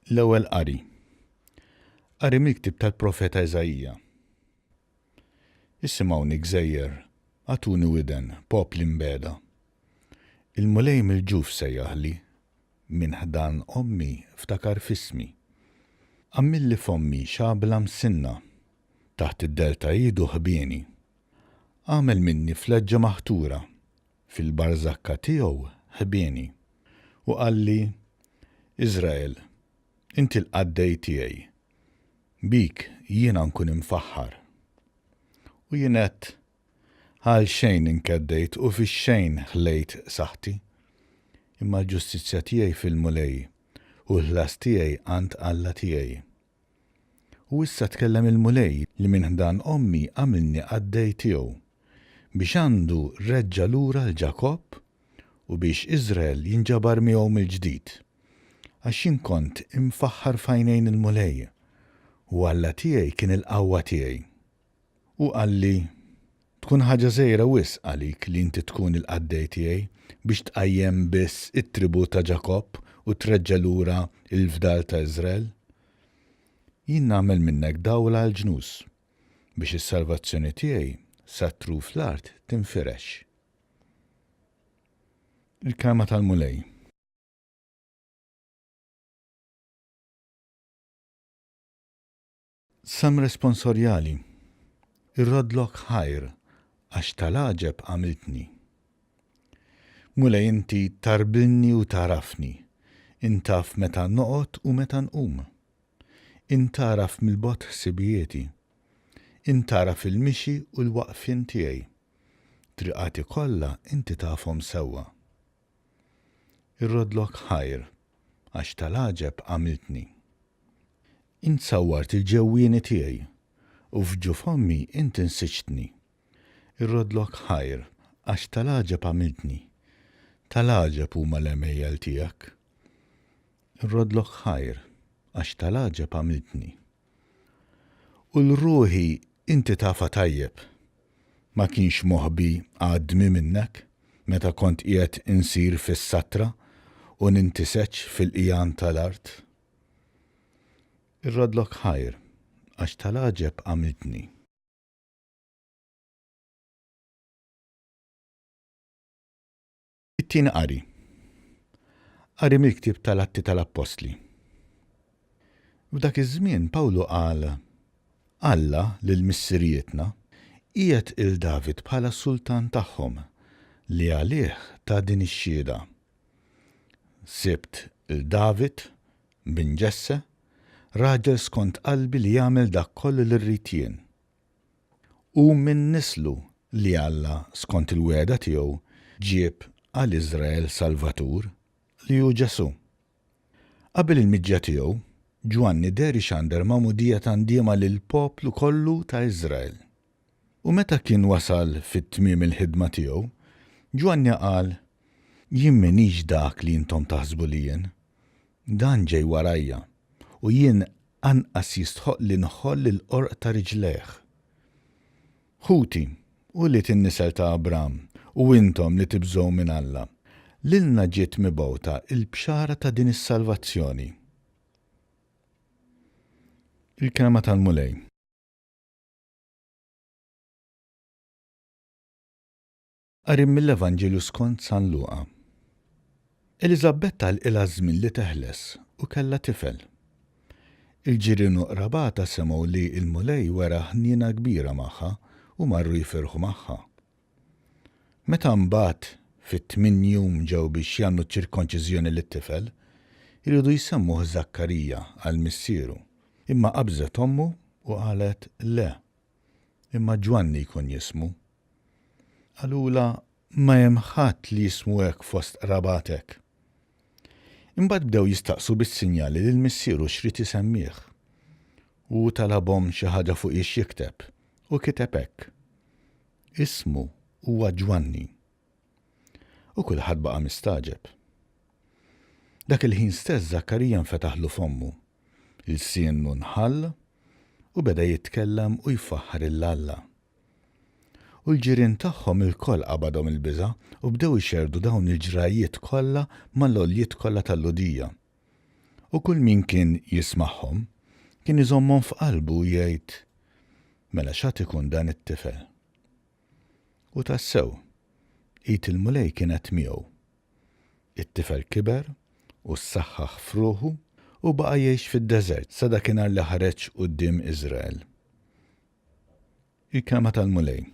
L-Ewwel Qari. Qari mill-ktieb tal-profeta Iżaija. Isimgħuni gżejjer, agħtuni widen, popli mbiegħda. Il-Mulej mill-ġuf sejjaħli, minn ħdan ommi ftakar f'ismi. Għamilli fommi xabla msinna, taħt id-dell ta' idu ħbieni. Għamel minni fleġġa maħtura, Fil-barżakka tiegħu ħbieni. U qalli, Iżrael, inti l-qaddej tiegħi. Bik jiena nkun imfaħħar. U jien għedt, Għalxejn inkeddejt u fix-xejn ħlejt saħħti. Imma l-ġustizzja tiegħi fil-Mulej, u l-ħlas tiegħi għand Alla tiegħi. U issa tkellem il-Mulej li minn ħdan ommi għamilni qaddej tiegħu, biex għandu reġġa' lura 'l Ġakobb u biex Iżrael jinġabar miegħu mill-ġdid. Għax jien kont imfaħħar f'għajnejn il-Mulej, u Alla tiegħi kien il-qawwa tiegħi. Hu qalli, Tkun ħaġa żgħira wisq għalik li inti tkun il-qaddej tiegħi biex tqajjem biss it-tribù ta' Ġakobb u treġġa' lura l-fdal ta' Iżrael. Jien nagħmel minnek dawl għall-ġnus, biex is-salvazzjoni tiegħi sa truf l-art tinfirex. Il-Kelma tal-Mulej. Salm Responsorjali, Irroddlok ħajr għax tal-għaġeb għamiltni. Mulej inti tgħarbilni u tagħrafni, int taf meta noqgħod u meta nqum. Int tagħraf mill-bogħod ħsibijieti. Int tagħraf il-mixi u l-waqfien tiegħi. Triqati kollha inti tafhom sewwa. Irroddlok ħajr għax tal-għaġeb għamiltni. Int sawwart il-ġewwieni tiegħi, u f'ġuf ommi int insiġtni. Irroddlok ħajr, għax tal-għaġeb għamiltni, tal-għaġeb huma l-għemejjel tiegħek. Irroddlok ħajr, għax tal-għaġeb għamiltni. U 'l ruħi inti tafha tajjeb. Ma kienx moħbi għadmi minnek meta kont qiegħed insir fis-satra u nintiseġ fil-qigħan tal-art. Irroddlok ħajr, għax tal-għaġeb għamiltni. It-tieni qari. Qari mill-ktieb tal-Atti tal-Appostli. F'dak iż-żmien Pawlu qal, Alla lil missirijietna qiegħed 'il David bħala sultan tagħhom li għalih ta din ix-xhieda, Sibt 'il David, bin Ġesse, raġel skont qalbi li jagħmel dak kollu li rrid jien. Hu minn nislu li Alla, skont il-wegħda tiegħu, ġieb għal Iżrael Salvatur, li hu Ġesù. Qabel il-miġja tiegħu, Ġwanni deher ixandar magħmudija ta' ndiema lill-poplu kollu ta' Iżrael. U meta kien wasal fi tmiem il-ħidma tiegħu, Ġwanni qal, Jien m'iniex dak li intom taħsbu li jien. Dan ġej warajja, u jien anqas jistħoqqli nħoll il-qorq ta' riġlejh. Ħuti, ulied in-nisel ta' Abram, u intom li tibżgħu minn Alla, lilna ġiet mibgħuta l-bxara ta' din is-salvazzjoni. Il-Kelma tal-Mulej. Qari mill-Evanġelju skont San Luqa. Eliżabetta għalqilha ż-żmien li teħles u kellha tifel. Il-ġirien u qrabatha semgħu li l-Mulej wera ħniena kbira magħha u marru jifirħu magħha. Meta mbagħad fit-tmien jum ġew biex jagħmlu ċ-ċirkonċiżjoni lit-tifel, iridu jsemmuh Żakkarija għal missieru, imma qabżet ommu u qalet, Le, imma Ġwanni jkun jismu. Qalulha, Ma hemm ħadd li jismu hekk fost qrabatek. Imbagħad bdew jistaqsu bis-sinjali lil missieru x'ried isemmih. U hu talabhom xi ħaġa fuqiex jikteb, u kiteb hekk, Ismu huwa Ġwanni. U kulħadd baqa' mistagħġeb. Dak il-ħin stess Żakkarija nfetaħlu fommu, ilsienu nħall u beda jitkellem u jfaħħar 'il Alla. U l-ġirien tagħhom ilkoll qabadhom il-biża' u bdew ixerrdu dawn il-ġrajjiet kollha mal-għoljiet kollha tal-Lhudija. U kull min kien jismagħhom, kien iżommhom f'qalbu u jgħid, Mela x'għad ikun dan it-tifel? U tassew, id il-Mulej kienet miegħu. It-tifel kiber u ssaħħaħ f'ruħu u baqa' jgħix fid-deżert sa dakinhar li ħareġ quddiem Iżrael. Il-Kelma tal-Mulej.